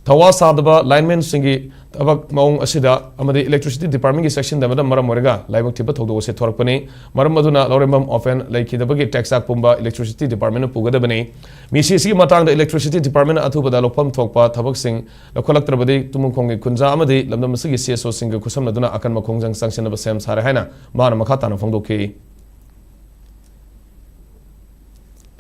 ꯊꯋꯥ ꯁꯥꯗꯕ ꯂꯥꯏꯟꯃꯦꯟꯁꯤꯡꯒꯤ ꯊꯕꯛ ꯃꯑꯣꯡ ꯑꯁꯤꯗ ꯑꯃꯗꯤ ꯏꯂꯦꯛꯇ꯭ꯔꯤꯁꯤꯇꯤ ꯗꯤꯄꯥꯔꯠꯃꯦꯟꯒꯤ ꯆꯦꯛꯁꯤꯟꯗꯕꯅ ꯃꯔꯝ ꯑꯣꯏꯔꯒ ꯂꯥꯏꯕꯛ ꯊꯤꯕ ꯊꯧꯗꯣꯛ ꯑꯁꯤ ꯊꯣꯔꯛꯄꯅꯤ꯫ ꯃꯔꯝ ꯑꯗꯨꯅ ꯂꯧꯔꯦꯝꯕꯝ ꯑꯣꯄꯦꯟ ꯂꯩꯈꯤꯗꯕꯒꯤ ꯇꯦꯛꯆꯥꯛ ꯄꯨꯝꯕ ꯏꯂꯦꯛꯇ꯭ꯔꯤꯁꯤꯇꯤ ꯗꯤꯄꯥꯔꯠꯃꯦꯟꯅ ꯄꯨꯒꯗꯕꯅꯤ꯫ ꯃꯤꯁꯤ ꯑꯁꯤꯒꯤ ꯃꯇꯥꯡꯗ ꯏꯂꯦꯛꯇ꯭ꯔꯤꯁꯤꯇꯤ ꯗꯤꯄꯥꯔꯠꯃꯦꯟꯅ ꯑꯊꯨꯕꯗ ꯂꯧꯐꯝ ꯊꯣꯛꯄ ꯊꯕꯛꯁꯤꯡ ꯂꯧꯈꯠꯂꯛꯇ꯭ꯔꯕꯗꯤ ꯇꯨꯃꯨꯈꯣꯡꯒꯤ ꯈꯨꯟꯖꯥ ꯑꯃꯗꯤ ꯂꯝꯗꯝ ꯑꯁꯤꯒꯤ ꯁꯤ ꯑꯦꯁ ꯑꯣꯁꯤꯡꯒ ꯈꯨꯠꯁꯝꯅꯗꯨꯅ ꯑꯀꯟꯕ ꯈꯣꯡꯖꯪ ꯆꯪꯁꯤꯟꯅꯕ ꯁꯦꯝ ꯁꯥꯔꯦ ꯍꯥꯏꯅ ꯃꯥꯅ ꯃꯈꯥ ꯇꯥꯅ ꯐꯣꯡꯗꯣꯛꯈꯤ꯫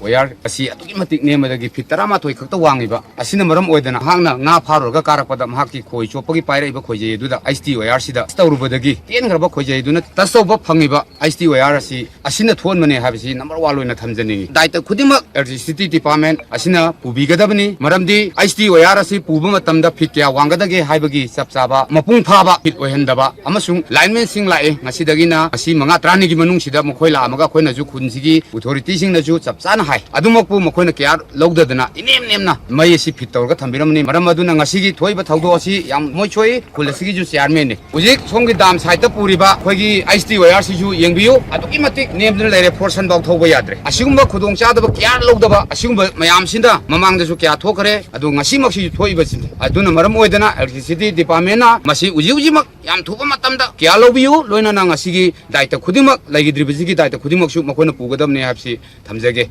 ꯋꯥꯌꯔ ꯑꯁꯤ ꯑꯗꯨꯛꯀꯤ ꯃꯇꯤꯛ ꯅꯦꯝꯕꯗꯒꯤ ꯐꯤꯠ ꯇꯔꯥꯃꯥꯊꯣꯏ ꯈꯛꯇ ꯋꯥꯡꯉꯤꯕ ꯑꯁꯤꯅ ꯃꯔꯝ ꯑꯣꯏꯗꯅ ꯃꯍꯥꯛꯅ ꯉꯥ ꯐꯥꯔꯨꯔꯒ ꯀꯥꯔꯛꯄꯗ ꯃꯍꯥꯛꯀꯤ ꯈꯣꯏ ꯆꯣꯞꯄꯒꯤ ꯄꯥꯏꯔꯛꯏꯕ ꯈꯣꯏꯖꯩ ꯑꯗꯨꯗ ꯑꯩꯆ ꯇꯤ ꯋꯥꯌꯔꯁꯤꯗ ꯇꯧꯔꯨꯕꯗꯒꯤ ꯇꯦꯟꯈ꯭ꯔꯕ ꯈꯣꯏꯖꯩ ꯑꯗꯨꯅ ꯇꯁ ꯇꯧꯕ ꯐꯪꯉꯤꯕ ꯑꯩꯆ ꯇꯤ ꯋꯥꯌꯔ ꯑꯁꯤ ꯑꯁꯤꯅ ꯊꯣꯛꯍꯟꯕꯅꯦ ꯍꯥꯏꯕꯁꯤ ꯅꯝꯕꯔ ꯋꯥꯟ ꯑꯣꯏꯅ ꯊꯝꯖꯅꯤꯡꯉꯤ꯫ ꯗꯥꯏꯇ ꯈꯨꯗꯤꯡꯃꯛ ꯏꯂꯦꯛꯇ꯭ꯔꯤꯁꯤꯇꯤ ꯗꯤꯄꯥꯔꯠꯃꯦꯟ ꯑꯁꯤꯅ ꯄꯨꯕꯤꯒꯗꯕꯅꯤ꯫ ꯃꯔꯝꯗꯤ ꯑꯩꯆ ꯇꯤ ꯋꯥꯌꯔ ꯑꯁꯤ ꯄꯨꯕ ꯃꯇꯝꯗ ꯐꯤꯠ ꯀꯌꯥ ꯋꯥꯡꯒꯗꯒꯦ ꯍꯥꯏꯕꯒꯤ ꯆꯞ ꯆꯥꯕ ꯃꯄꯨꯡ ꯐꯥꯕ ꯐꯤꯠ ꯑꯣꯏꯍꯟꯗꯕ ꯑꯃꯁꯨꯡ ꯂꯥꯏꯟꯃꯦꯟꯁꯤꯡ ꯂꯥꯛꯑꯦ꯫ ꯉꯁꯤꯗꯒꯤꯅ ꯉꯁꯤ ꯃꯉꯥ ꯇꯔꯥꯅꯤꯒꯤ ꯃꯅꯨꯡꯁꯤꯗ ꯃꯈꯣꯏ ꯂꯥꯛꯑꯝꯃꯒ ꯑꯩꯈꯣꯏꯅꯁꯨ ꯈꯨꯟꯁꯤꯒꯤ ꯑꯣꯊꯣꯔꯤꯇꯤꯁꯤꯡꯅꯁꯨ ꯆꯞ ꯆꯥꯅ ꯍꯥꯏ꯫ ꯑꯗꯨꯃꯛꯄꯨ ꯃꯈꯣꯏꯅ ꯀꯌꯥ ꯂꯧꯗꯗꯅ ꯏꯅꯦꯝ ꯅꯦꯝꯅ ꯃꯩ ꯑꯁꯤ ꯐꯤꯠ ꯇꯧꯔꯒ ꯊꯝꯕꯤꯔꯝꯕꯅꯤ꯫ ꯃꯔꯝ ꯑꯗꯨꯅ ꯉꯁꯤꯒꯤ ꯊꯣꯛꯏꯕ ꯊꯧꯗꯣꯛ ꯑꯁꯤ ꯌꯥꯝ ꯃꯣꯏ ꯁꯣꯛꯏ꯫ ꯈꯨꯜ ꯑꯁꯤꯒꯤꯁꯨ ꯆꯤꯌꯥꯔꯃꯦꯟꯅꯤ꯫ ꯍꯧꯖꯤꯛ ꯁꯣꯝꯒꯤ ꯗꯥꯝ ꯁꯥꯏꯠꯇ ꯄꯨꯔꯤꯕ ꯑꯩꯈꯣꯏꯒꯤ ꯑꯩꯆ ꯇꯤ ꯋꯥꯌꯔꯁꯤꯁꯨ ꯌꯦꯡꯕꯤꯌꯨ꯫ ꯑꯗꯨꯛꯀꯤ ꯃꯇꯤꯛ ꯅꯦꯝꯗꯨꯅ ꯂꯩꯔꯦ, ꯐꯣꯔꯁꯟꯐꯥꯎ ꯊꯧꯕ ꯌꯥꯗ꯭ꯔꯦ꯫ ꯑꯁꯤꯒꯨꯝꯕ ꯈꯨꯗꯣꯡꯆꯥꯗꯕ ꯀꯌꯥ ꯂꯧꯗꯕ ꯑꯁꯤꯒꯨꯝꯕ ꯃꯌꯥꯝꯁꯤꯅ ꯃꯃꯥꯡꯗꯁꯨ ꯀꯌꯥ ꯊꯣꯛꯈ꯭ꯔꯦ꯫ ꯑꯗꯣ ꯉꯁꯤꯃꯛꯁꯤꯁꯨ ꯊꯣꯛꯏꯕꯁꯤꯅꯤ꯫ ꯑꯗꯨꯅ ꯃꯔꯝ ꯑꯣꯏꯗꯅ ꯏꯂꯦꯛꯇ꯭ꯔꯤꯁꯤꯇꯤ ꯗꯤꯄꯥꯔꯠꯃꯦꯟꯅ ꯃꯁꯤ ꯍꯧꯖꯤꯛ ꯍꯧꯖꯤꯛꯃꯛ ꯌꯥꯝ ꯊꯨꯕ ꯃꯇꯝꯗ ꯀꯌꯥ ꯂꯧꯕꯤꯌꯨ, ꯂꯣꯏꯅꯅ ꯉꯁꯤꯒꯤ ꯗꯥꯏꯇ ꯈꯨꯗꯤꯡꯃꯛ, ꯂꯩꯈꯤꯗ꯭ꯔꯤꯕꯁꯤꯒꯤ ꯗꯥꯏꯇ ꯈꯨꯗꯤꯡꯃꯛꯁꯨ ꯃꯈꯣꯏꯅ ꯄꯨꯒꯗꯕꯅꯤ ꯍꯥꯏꯕꯁꯤ ꯊꯝꯖꯒꯦ꯫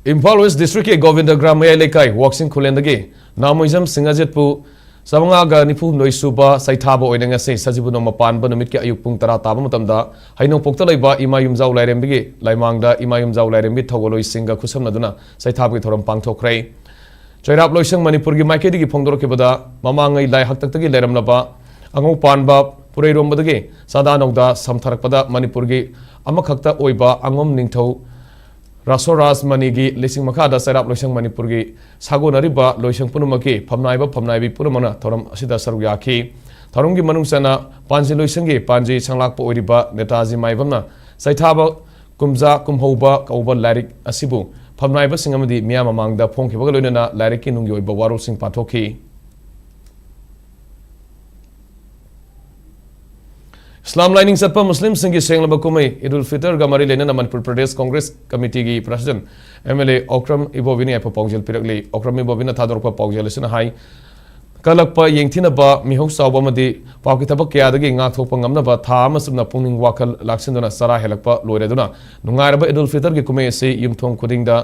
ꯏꯝꯐꯥꯜ ꯋꯦꯁ ꯗꯤꯁꯇ꯭ꯔꯤꯛꯀꯤ ꯒꯣꯕꯤꯟꯗ ꯒ꯭ꯔꯥꯝ ꯃꯌꯥꯏ ꯂꯩꯀꯥꯏ ꯋꯥꯛꯆꯤꯡ ꯈꯨꯂꯦꯟꯗꯒꯤ ꯅꯥꯃꯣꯏꯖꯝ ꯁꯤꯡꯍꯖꯤꯠꯄꯨ ꯆꯥꯃꯉꯥꯒ ꯅꯤꯐꯨ ꯍꯨꯝꯗꯣꯏ ꯁꯨꯕ ꯁꯩꯊꯥꯕ ꯑꯣꯏꯅ ꯉꯁꯤ ꯁꯖꯤꯕꯨ ꯅꯣꯡꯃ ꯄꯥꯟꯕ ꯅꯨꯃꯤꯠꯀꯤ ꯑꯌꯨꯛ ꯄꯨꯡ ꯇꯔꯥ ꯇꯥꯕ ꯃꯇꯝꯗ ꯍꯩꯅꯧꯄꯣꯛꯇ ꯂꯩꯕ ꯏꯃꯥ ꯌꯨꯝꯖꯥꯎ ꯂꯥꯏꯔꯦꯝꯕꯤꯒꯤ ꯂꯥꯏꯃꯥꯡꯗ ꯏꯃꯥ ꯌꯨꯝꯖꯥꯎ ꯂꯥꯏꯔꯦꯝꯕꯤ ꯊꯧꯒꯜꯂꯣꯏꯁꯤꯡꯒ ꯈꯨꯠꯁꯝꯅꯗꯨꯅ ꯁꯩꯊꯥꯕꯒꯤ ꯊꯧꯔꯝ ꯄꯥꯡꯊꯣꯛꯈ꯭ꯔꯦ꯫ ꯆꯩꯔꯥꯞ ꯂꯣꯏꯁꯪ ꯃꯅꯤꯄꯨꯔꯒꯤ ꯃꯥꯏꯀꯩꯗꯒꯤ ꯐꯣꯡꯗꯣꯔꯛꯈꯤꯕꯗ ꯃꯃꯥꯡꯉꯩ ꯂꯥꯏ ꯍꯥꯛꯇꯛꯇꯒꯤ ꯂꯩꯔꯝꯂꯕ ꯑꯉꯧ ꯄꯥꯟꯕ ꯄꯨꯔꯩꯔꯣꯝꯕꯗꯒꯤ ꯆꯥꯗꯥ ꯅꯧꯗꯥ ꯁꯝꯊꯔꯛꯄꯗ ꯃꯅꯤꯄꯨꯔꯒꯤ ꯑꯃꯈꯛꯇ ꯑꯣꯏꯕ ꯑꯉꯣꯝ ꯅꯤꯡꯊꯧ ꯔꯥꯁꯣꯔꯥꯖ ꯃꯅꯤꯒꯤ ꯂꯤꯁꯤꯡ ꯃꯈꯥꯗ ꯆꯩꯔꯥꯞ ꯂꯣꯏꯁꯪ ꯃꯅꯤꯄꯨꯔꯒꯤ ꯁꯥꯒꯣꯟꯅꯔꯤꯕ ꯂꯣꯏꯁꯪ ꯄꯨꯝꯅꯃꯛꯀꯤ ꯐꯝꯅꯥꯏꯕ ꯐꯝꯅꯥꯏꯕꯤ ꯄꯨꯝꯅꯃꯛꯅ ꯊꯧꯔꯝ ꯑꯁꯤꯗ ꯁꯔꯨꯛ ꯌꯥꯈꯤ꯫ ꯊꯧꯔꯝꯒꯤ ꯃꯅꯨꯡ ꯆꯟꯅ ꯄꯥꯟꯖꯤ ꯂꯣꯏꯁꯪꯒꯤ ꯄꯥꯟꯖꯤ ꯁꯪꯂꯥꯛꯄ ꯑꯣꯏꯔꯤꯕ ꯅꯦꯇꯥꯖꯤ ꯃꯥꯏꯕꯝꯅ ꯁꯩꯊꯥꯕ ꯀꯨꯝꯖꯥ ꯀꯨꯝꯍꯧꯕ ꯀꯧꯕ ꯂꯥꯏꯔꯤꯛ ꯑꯁꯤꯕꯨ ꯐꯝꯅꯥꯏꯕꯁꯤꯡ ꯑꯃꯗꯤ ꯃꯤꯌꯥꯝ ꯃꯃꯥꯡꯗ ꯐꯣꯡꯈꯤꯕꯒ ꯂꯣꯏꯅꯅ ꯂꯥꯏꯔꯤꯛꯀꯤ ꯅꯨꯡꯒꯤ ꯑꯣꯏꯕ ꯋꯥꯔꯣꯜꯁꯤꯡ ꯄꯥꯊꯣꯛꯈꯤ꯫ ꯏꯁꯂꯥꯝ ꯂꯥꯏꯅꯤꯡ ꯆꯠꯄ ꯃꯨꯁꯂꯤꯝꯁꯤꯡꯒꯤ ꯁꯦꯡꯂꯕ ꯀꯨꯝꯍꯩ ꯏꯗꯨꯜ ꯐꯤꯇꯔꯒ ꯃꯔꯤ ꯂꯩꯅꯅ ꯃꯅꯤꯄꯨꯔ ꯄ꯭ꯔꯗꯦꯁ ꯀꯣꯡꯒ꯭ꯔꯦꯁ ꯀꯃꯤꯇꯤꯒꯤ president M L A Okram ꯏꯕꯣꯕꯤꯅ ꯌꯥꯏꯐ ꯄꯥꯎꯖꯦꯜ ꯄꯤꯔꯛꯂꯤ꯫ ꯑꯣꯀ꯭ꯔꯝ ꯏꯕꯣꯕꯤꯅ ꯊꯥꯗꯣꯔꯛꯄ ꯄꯥꯎꯖꯦꯜ ꯑꯁꯤꯅ ꯍꯥꯏ, ꯀꯜꯂꯛꯄ ꯌꯦꯡꯊꯤꯅꯕ ꯃꯤꯍꯧ ꯆꯥꯎꯕ ꯑꯃꯗꯤ ꯄꯥꯞꯀꯤ ꯊꯕꯛ ꯀꯌꯥꯗꯒꯤ ꯉꯥꯛꯊꯣꯛꯄ ꯉꯝꯅꯕ ꯊꯥ ꯑꯃ ꯆꯨꯞꯅ ꯄꯨꯛꯅꯤꯡ ꯋꯥꯈꯜ ꯂꯥꯛꯁꯤꯟꯗꯨꯅ ꯆꯔꯥ ꯍꯦꯜꯂꯛꯄ ꯂꯣꯏꯔꯗꯨꯅ ꯅꯨꯡꯉꯥꯏꯔꯕ ꯏꯗꯨꯜ ꯐꯤꯇꯔꯒꯤ ꯀꯨꯝꯍꯩ ꯑꯁꯤ ꯌꯨꯝꯊꯣꯡ ꯈꯨꯗꯤꯡꯗ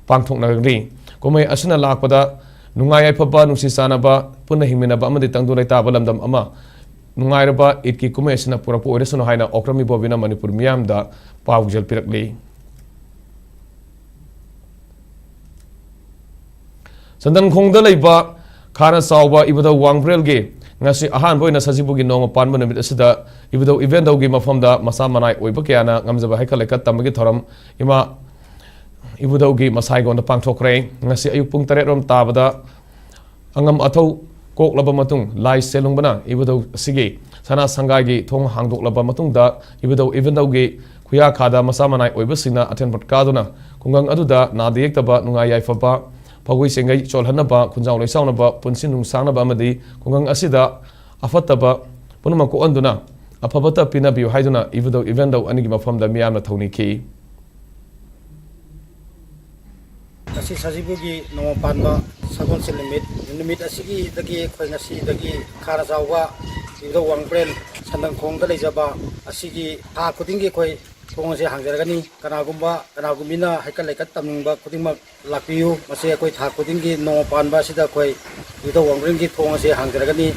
ꯄꯥꯡꯊꯣꯛꯅꯔꯤ꯫ ꯀꯨꯝꯍꯩ ꯑꯁꯤꯅ ꯂꯥꯛꯄꯗ ꯅꯨꯡꯉꯥꯏ ꯌꯥꯏꯐꯕ, ꯅꯨꯡꯁꯤ ꯆꯥꯟꯅꯕ, ꯄꯨꯟꯅ ꯍꯤꯡꯃꯤꯟꯅꯕ ꯑꯃꯗꯤ ꯇꯪꯗꯨ ꯂꯩꯇꯥꯕ ꯂꯝꯗꯝ ꯑꯃ ꯅꯨꯡꯉꯥꯏꯔꯕ ꯏꯗꯀꯤ ꯀꯨꯝꯍꯩ ꯑꯁꯤꯅ ꯄꯨꯔꯛꯄ ꯑꯣꯏꯔꯁꯅꯨ ꯍꯥꯏꯅ ꯑꯣꯀ꯭ꯔꯝ ꯏꯕꯣꯕꯤꯅ ꯃꯅꯤꯄꯨꯔ ꯃꯤꯌꯥꯝꯗ ꯄꯥꯎꯖꯦꯜ ꯄꯤꯔꯛꯂꯤ꯫ ꯆꯟꯗꯟꯈꯣꯡꯗ ꯂꯩꯕ ꯈꯥꯅ ꯆꯥꯎꯕ ꯏꯕꯨꯙꯧ ꯋꯥꯡꯕ꯭ꯔꯦꯜꯒꯤ ꯉꯁꯤ ꯑꯍꯥꯟꯕ ꯑꯣꯏꯅ ꯁꯖꯤꯕꯨꯒꯤ ꯅꯣꯡꯃ ꯄꯥꯟꯕ ꯅꯨꯃꯤꯠ ꯑꯁꯤꯗ ꯏꯕꯨꯙꯧ ꯏꯕꯦꯟꯗꯧꯒꯤ ꯃꯐꯝꯗ ꯃꯁꯥ ꯃꯅꯥꯏ ꯑꯣꯏꯕ ꯀꯌꯥꯅ ꯉꯝꯖꯕ ꯍꯩꯀꯠ ꯂꯩꯀꯠ ꯇꯝꯕꯒꯤ ꯊꯧꯔꯝ ꯏꯃꯥ ꯏꯕꯨꯙꯧꯒꯤ ꯃꯁꯥꯏꯒꯣꯟꯗ ꯄꯥꯡꯊꯣꯛꯈ꯭ꯔꯦ꯫ ꯉꯁꯤ ꯑꯌꯨꯛ ꯄꯨꯡ ꯇꯔꯦꯠ ꯔꯣꯝ ꯇꯥꯕꯗ ꯑꯉꯝ ꯑꯊꯧ ꯀꯣꯛꯂꯕ ꯃꯇꯨꯡ ꯂꯥꯏ ꯁꯦꯜꯂꯨꯡꯕꯅ ꯏꯕꯨꯙꯧ ꯑꯁꯤꯒꯤ ꯁꯅꯥ ꯁꯪꯒꯥꯏꯒꯤ ꯊꯣꯡ ꯍꯥꯡꯗꯣꯛꯂꯕ ꯃꯇꯨꯡꯗ ꯏꯕꯨꯙꯧ ꯏꯕꯦꯟꯗꯧꯒꯤ ꯈꯨꯌꯥꯈꯥꯗ ꯃꯁꯥ ꯃꯅꯥꯏ ꯑꯣꯏꯕꯁꯤꯡꯅ ꯑꯊꯦꯟ ꯄꯣꯠ ꯀꯥꯗꯨꯅ ꯈꯨꯡꯒꯪ ꯑꯗꯨꯗ ꯅꯥꯗ ꯌꯦꯛꯇꯕ ꯅꯨꯡꯉꯥꯏ ꯌꯥꯏꯐꯕ ꯐꯥꯎꯒꯤ ꯆꯦꯡꯒꯩ ꯆꯣꯜꯍꯟꯅꯕ ꯈꯨꯟꯖꯥꯎ ꯂꯩꯁꯥꯎꯅꯕ ꯄꯨꯟꯁꯤ ꯅꯨꯡꯁꯥꯡꯅꯕ ꯑꯃꯗꯤ ꯈꯨꯡꯒꯪ ꯑꯁꯤꯗ ꯑꯐꯠꯇꯕ ꯄꯨꯝꯅꯃꯛ ꯀꯣꯛꯍꯟꯗꯨꯅ ꯑꯐꯕꯇ ꯄꯤꯅꯕꯤꯌꯨ ꯍꯥꯏꯗꯨꯅ ꯏꯕꯨꯙꯧ ꯏꯕꯦꯟꯗꯧ ꯑꯅꯤꯒꯤ ꯃꯐꯝꯗ ꯃꯤꯌꯥꯝꯅ ꯊꯧꯅꯤꯈꯤ꯫ ꯉꯁꯤ ꯁꯖꯤꯕꯨꯒꯤ ꯅꯣꯡꯃ ꯄꯥꯟꯕ ꯁꯒꯣꯜꯁꯦꯜ ꯅꯨꯃꯤꯠ, ꯅꯨꯃꯤꯠ ꯑꯁꯤꯒꯤꯗꯒꯤ ꯑꯩꯈꯣꯏ ꯉꯁꯤꯗꯒꯤ ꯈꯥꯅ ꯆꯥꯎꯕ ꯏꯕꯨꯙꯧ ꯋꯥꯡꯕ꯭ꯔꯦꯟ ꯁꯟꯗꯪꯈꯣꯡꯗ ꯂꯩꯖꯕ ꯑꯁꯤꯒꯤ ꯊꯥ ꯈꯨꯗꯤꯡꯒꯤ ꯑꯩꯈꯣꯏ ꯊꯣꯡ ꯑꯁꯤ ꯍꯥꯡꯖꯔꯒꯅꯤ꯫ ꯀꯅꯥꯒꯨꯝꯕ ꯀꯅꯥꯒꯨꯝꯕꯤꯅ ꯍꯩꯀꯠ ꯂꯩꯀꯠ ꯇꯝꯅꯤꯡꯕ ꯈꯨꯗꯤꯡꯃꯛ ꯂꯥꯛꯄꯤꯌꯨ꯫ ꯃꯁꯤ ꯑꯩꯈꯣꯏ ꯊꯥ ꯈꯨꯗꯤꯡꯒꯤ ꯅꯣꯡꯃ ꯄꯥꯟꯕ ꯑꯁꯤꯗ ꯑꯩꯈꯣꯏ ꯏꯕꯨꯙꯧ ꯋꯥꯡꯕ꯭ꯔꯦꯟꯒꯤ ꯊꯣꯡ ꯑꯁꯤ ꯍꯥꯡꯖꯔꯒꯅꯤ꯫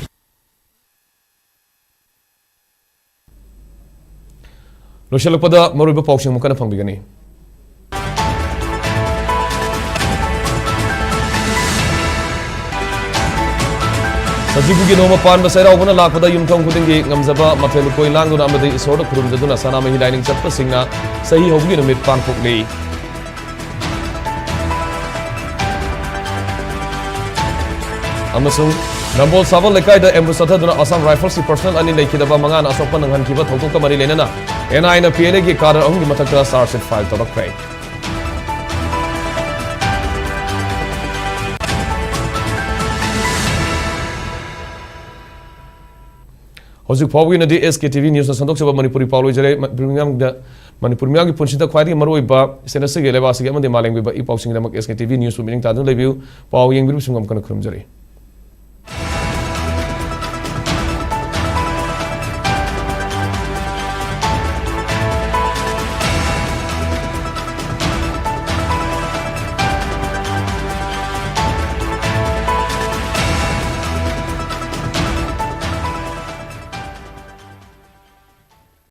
ꯂꯣꯏꯁꯤꯜꯂꯛꯄꯗ ꯃꯔꯨꯑꯣꯏꯕ ꯄꯥꯎꯁꯤꯡ ꯑꯃꯨꯛ ꯍꯟꯅ ꯐꯪꯕꯤꯒꯅꯤ꯫ ꯁꯖꯤꯕꯨꯒꯤ ꯅꯣꯡꯃ ꯄꯥꯟꯕ ꯆꯩꯔꯥꯎꯕꯅ ꯂꯥꯛꯄꯗ ꯌꯨꯝꯊꯣꯡ ꯈꯨꯗꯤꯡꯒꯤ ꯉꯝꯖꯕ ꯃꯊꯦꯜ ꯂꯨꯀꯣꯏ ꯂꯥꯡꯗꯨꯅ ꯑꯃꯗꯤ ꯏꯁꯣꯔꯗ ꯈꯨꯔꯨꯝꯖꯗꯨꯅ ꯁꯅꯥꯃꯍꯤ ꯂꯥꯏꯅꯤꯡ ꯆꯠꯄꯁꯤꯡꯅ ꯆꯍꯤ ꯍꯧꯕꯒꯤ ꯅꯨꯃꯤꯠ ꯄꯥꯡꯊꯣꯛꯂꯤ꯫ ꯑꯃꯁꯨꯡ ꯅꯝꯕꯣꯜ ꯁꯥꯕꯜ ꯂꯩꯀꯥꯏꯗ ambush ꯆꯠꯊꯗꯨꯅ Assam Riflesꯀꯤ personnel ꯑꯅꯤ ꯂꯩꯈꯤꯗꯕ ꯃꯉꯥꯅ ꯑꯁꯣꯛꯄ ꯅꯪꯍꯟꯈꯤꯕ ꯊꯧꯗꯣꯛꯀ ꯃꯔꯤ ꯂꯩꯅꯅ NIAꯅ PLAꯒꯤ cadre ꯑꯍꯨꯝꯒꯤ ꯃꯊꯛꯇ charge sheet file ꯇꯧꯔꯛꯈ꯭ꯔꯦ꯫ ꯍꯧꯖꯤꯛ ꯐꯥꯎꯕꯒꯤ ꯑꯣꯏꯅꯗꯤ SKTV Newsꯅ ꯁꯟꯗꯣꯛꯆꯕ ꯃꯅꯤꯄꯨꯔꯤ ꯄꯥꯎ ꯂꯣꯏꯖꯔꯦ꯫ ꯃꯅꯤꯄꯨꯔ ꯃꯤꯌꯥꯝꯒꯤ ꯄꯨꯟꯁꯤꯗ ꯈ꯭ꯋꯥꯏꯗꯒꯤ ꯃꯔꯨꯑꯣꯏꯕ ꯁꯦꯟ ꯑꯁꯤꯒꯤ, ꯂꯩꯕꯥꯛ ꯑꯁꯤꯒꯤ ꯑꯃꯗꯤ ꯃꯥꯂꯦꯝꯒꯤ ꯑꯣꯏꯕ ꯏ ꯄꯥꯎꯁꯤꯡꯒꯤꯗꯃꯛ SKTV Newsꯄꯨ ꯃꯤꯠꯌꯦꯡ ꯇꯥꯗꯨꯅ ꯂꯩꯕꯤꯌꯨ꯫ ꯄꯥꯎ ꯌꯦꯡꯕꯤꯔꯤꯕꯁꯤꯡ ꯑꯃꯨꯛ ꯍꯟꯅ ꯈꯨꯔꯨꯝꯖꯔꯤ꯫